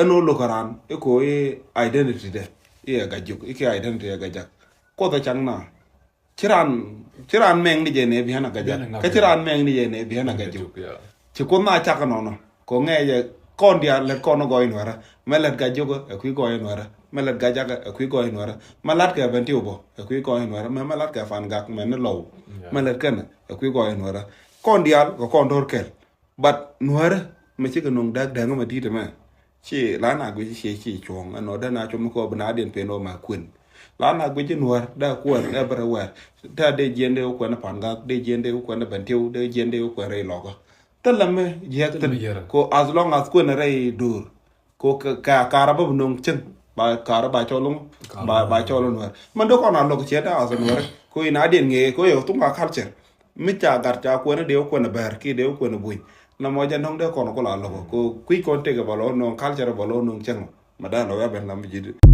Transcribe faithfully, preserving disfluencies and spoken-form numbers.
Ɛn ɣöö lo̱k ɛ raan i̱ ko̱ i̱ identity dɛ i̱ ɛ Gajok, i̱ kɛ identity ɛ Gajak. Kuoth ɛ cak na. Ci raan, ci raan mɛŋ ni jɛ nɛ bi̱i̱n a Gajak. Kä ci raan mɛŋ ni jɛ nɛ bi̱i̱n a Gajok. Ci Kuoth na cak nɔnɔ. Kɔ ŋɛɛ jɛ kɔn diaal lät kɔn gɔɔy Nuɛrä. Mɛ lät Gajok ɛ kui̱ gɔɔy Nuɛrä. Mɛ lät Gajak ɛ kui̱ gɔɔy Nuɛrä. Mɛ lät kɛ Bɛntiu bɔ ɛ kui̱ gɔɔy Nuɛrä. Mɛ mɛ lät kɛ Pan Gak mɛ ni Lɔw. Mɛ lät kɛn ɛ kui̱ gɔɔy Nuɛrä. Kɔn diaal kɛ kɔn do̱r kɛl. But Nuɛrä mɛ cikɛ nuŋ däk däŋ mɛ di̱t mɛ. Ci la na guic ci ci cuɔ̱ŋ ɛn nɔ dee na com kɔ bi na diɛn pen ɔ ma kuën. La na guic Nuɛr dee kuɛn everywhere. Dee dee jiɛn dee kuɛn Pan Gak, dee jiɛn dee kuɛn Bɛntiu, dee jiɛn dee kuɛn rɛy Lɔkä. Thilɛ mi jiɛk thin. Ko as long as kuɛn rɛy dur. Ko ka, ka, kara ba bi no̱ŋ cieŋ. Ba kara ba cɔl ŋu. Ba, ba cɔl Nuɛr. Mɛn dee kɔn a lo̱k ciɛ dee as Nuɛr. Ko in a diɛn ŋee ko yɛ thum ka culture. Mi ca gat ca kuɛn dee kuɛn bɛr ki dee kuɛn buny. Na mɔ jɛ no̱ŋ dee kɔn ku la lo̱k. Ko kui̱ kɔn tëkɛ ba lɔ no̱ŋ culture ba lɔ no̱ŋ cieŋ. Ma daa lɔ ya ben lam bi ji̱.